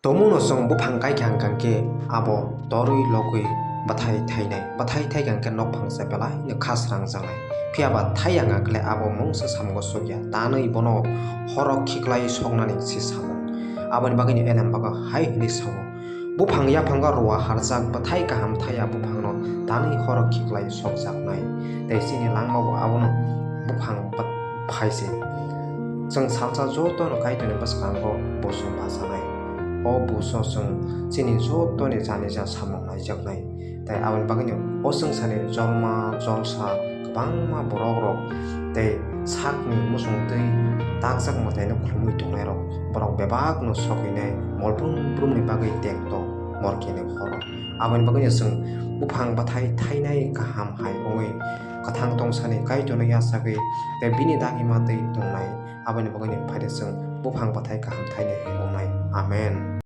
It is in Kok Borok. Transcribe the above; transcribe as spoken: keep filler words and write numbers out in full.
Tomungno chwng buphang kaikha hwnkha khe abo torwi logwi bwthai thainai, bwthai thaikha hwnkhe nokphang se belaino kha srangjaknai. Phiya ba thai ya hwnkha khe abo mungsa samungo sokya, tanwi bono horo khiklai soknani se samung. Aboni bagwino Elem bago hai hwnwi sao, Buphang yaphango ruwa harjak bwthai kaham thaiya buphangno tanwi horo khiklai sokjaknai, tei chini langmao abono buphang phai se. Chwng salsa jotono Kaitorni bwskango buso bachanai. O buso chwng chini jotoni janija samung naijaknai. Tei aboni bagwino o swngcharni jolma jolsa kwbangma borokrok tei sakni muchungtwi takjak mwtaino khulumwi tongnairok, borok bebakno sokhinai mol brum brumni bagwi tengtok morkini horo. Aboni bagwino chwng buphang bwthai thainai kaham hai wngwi kwthang tongsani Kaitorno yachagwi tei bini dagima twi tongnai. Aboni bagwino phaide chwng buphang bwthai kaham thainai hai wngnai. Amen.